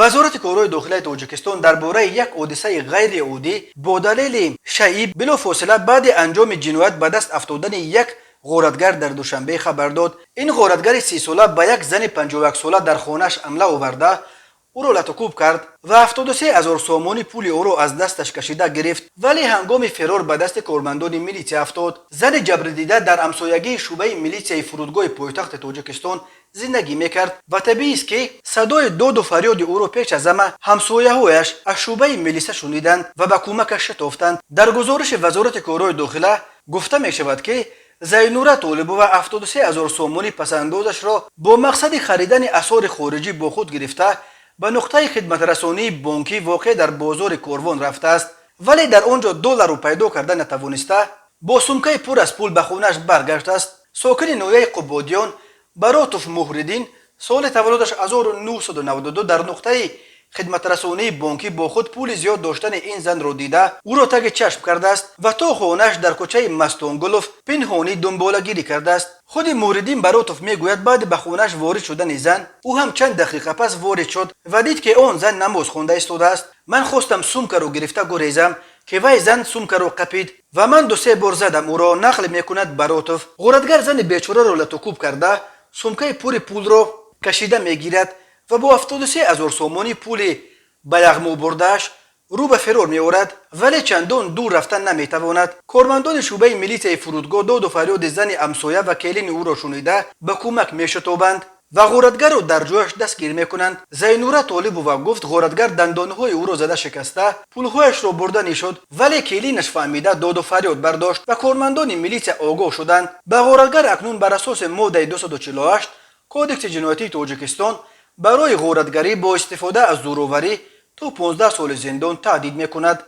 Вазорати корҳои дохилаи Тоҷикистон дар бораи як ҳодисаи ғайриоддӣ бо далели шайъӣ билофосила баъди анҷоми ҷиноят ба даст афтодани як ғоратгар дар Душанбе хабар дод. Ин ғоратгари 30-сола ба як зани 51-сола дар хонааш ҳамла оварда, ӯро латукӯб кард ва 73 000 сомонӣ пули ӯро аз дасташ кашида гирифт, вале ҳангоми ферор ба дасти кормандони милитсия афтод. Зани ҷабрдида дар ҳамсоягии шӯъбаи милитсияи фурудгоҳи пойтахти Тоҷикистон зиндагӣ мекард ва табиист, ки садои доду фарёди ӯро пеш аз ҳама ҳамсояҳояш аз шӯъбаи милиса шуниданд ва ба кӯмакаш шитофтанд. Дар гузориши Вазорати корҳои дохила гуфта мешавад, ки Зайнура Толибова 73 000 сомонӣ пасандозашро бо мақсади харидани асъори хориҷӣ бо худ гирифта, ба нуқтаи хидматрасонии бонкӣ, воқеъ дар бозори Корвон, рафтааст, вале дар он ҷо долларро пайдо карда натавониста, бо сумкаи пур аз пул ба хонааш баргаштааст. Сокини ноҳияи Қубодиён Баротов Муҳриддин, соли таваллудаш 1992, дар нуқтаи хидматрасонии бонкӣ бо худ пули зиёд доштани ин занро дида, ӯро таги чашм кардааст ва то хонааш дар кӯчаи Мастонгулов пинҳонӣ дунболагирӣ кардааст. Худи Муҳриддин Баротов мегӯяд, баъди ба хонааш ворид шудани зан, ӯ ҳам чанд дақиқа пас ворид шуд ва дид, ки он зан намоз хонда истодааст. «Ман хостам сумкаро гирифта гурезам, ки вай зан сумкаро қапид ва ман ду-се бор задам ӯро», нақл мекунад Баротов. Ғоратгар зани бечораро латукӯб карда, сумкаи пури пулро кашида мегирад ва бо 73 000 сомонӣ пули ба яғмо бурдааш рӯ ба ферор меорад, вале чандон дур рафтан наметавонад. Кормандони шӯъбаи милитсияи фурудгоҳ доду фарёди зани ҳамсоя ва келини ӯро шунида, ба кӯмак мешитобанд ва ғоратгарро дар ҷояш дастгир мекунанд. Зайнура Толибова гуфт, ғоратгар дандонҳои ӯро зада шикаста, пулҳояшро бурда нишуд, вале келинаш фаҳмида, доду фарёд бардошт ва кормандони милитсия огоҳ шуданд. Ба ғоратгар акнун бар асоси моддаи 248 Кодекси ҷиноятии Тоҷикистон барои ғоратгарӣ бо истифода аз зӯроварӣ то 15 соли зиндон таҳдид мекунад.